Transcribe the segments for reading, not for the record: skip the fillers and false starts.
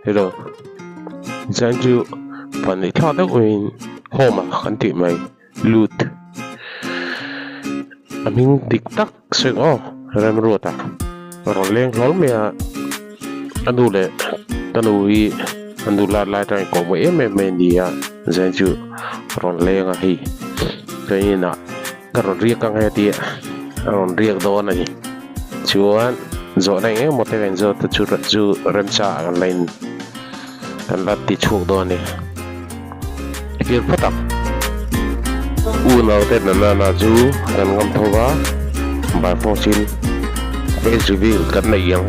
Hello zan chu pahnih thlak deuh in home ah kan tih mai lut a hming dik tak sawi aw Remruata a rawn leng hlawl mai a a nu leh ka nu hi a nu lat lai atang inkawm em em mai a ni a zan chu a rawn leng a hei ka inah ka rawn riak ang hei a tia a rawn riak dawn a ni chuan zawhna eng emaw te ka inzawt a chu chu remchang ah kan la in kan la ti chhuak dawn a ni thlir phawt ang unau te nana chu kan ngam tho va by force in face reveal kan nei ang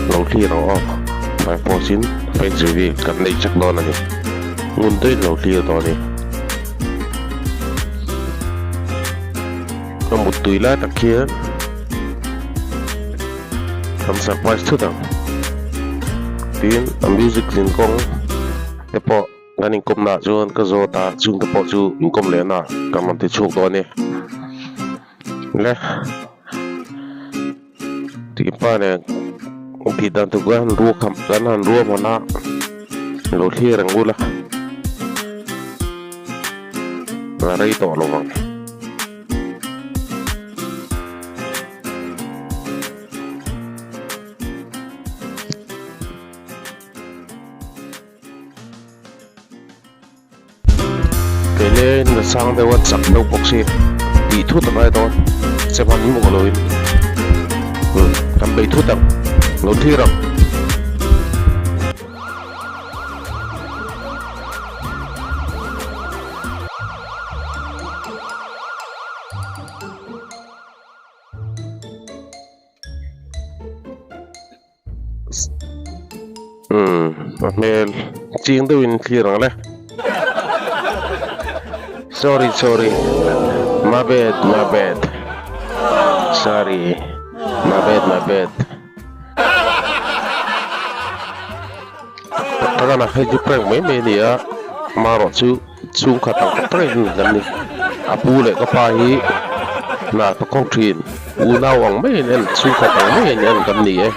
lo thlir ang aw by force in face reveal kan nei chak dawn a ni ngun deuhin lo thlir dawn a ni. Ka muttui lai tak khian kan surprise thut ang tin a music zin kawng te pawh kan inkawm na ah chuan ka zawt a chung te pawh chu inkawm leh na kan rawn ti chhuak dawn a ni le tih pa nen tih dan tur kan han ruak kan han ruahman a lo thlir ang ula a rei tawh lo vang. Kei le sang deuh a chak deuh bawk si tih thut a ngai dawn che hman mawh lo in kan bei thut ang lo thlir ang. Umm a hmel ching deuhin thlir ang le sorry sorry my bad my bad sorry my bad my bad takana hei chu prank mai mai a ni a amaherawh chu chhungkhat ang tak takin kan ni a pu leh ka pa hi hna ka kawng thin unau ang maiin en chhungkhat ang maiin en kan ni e.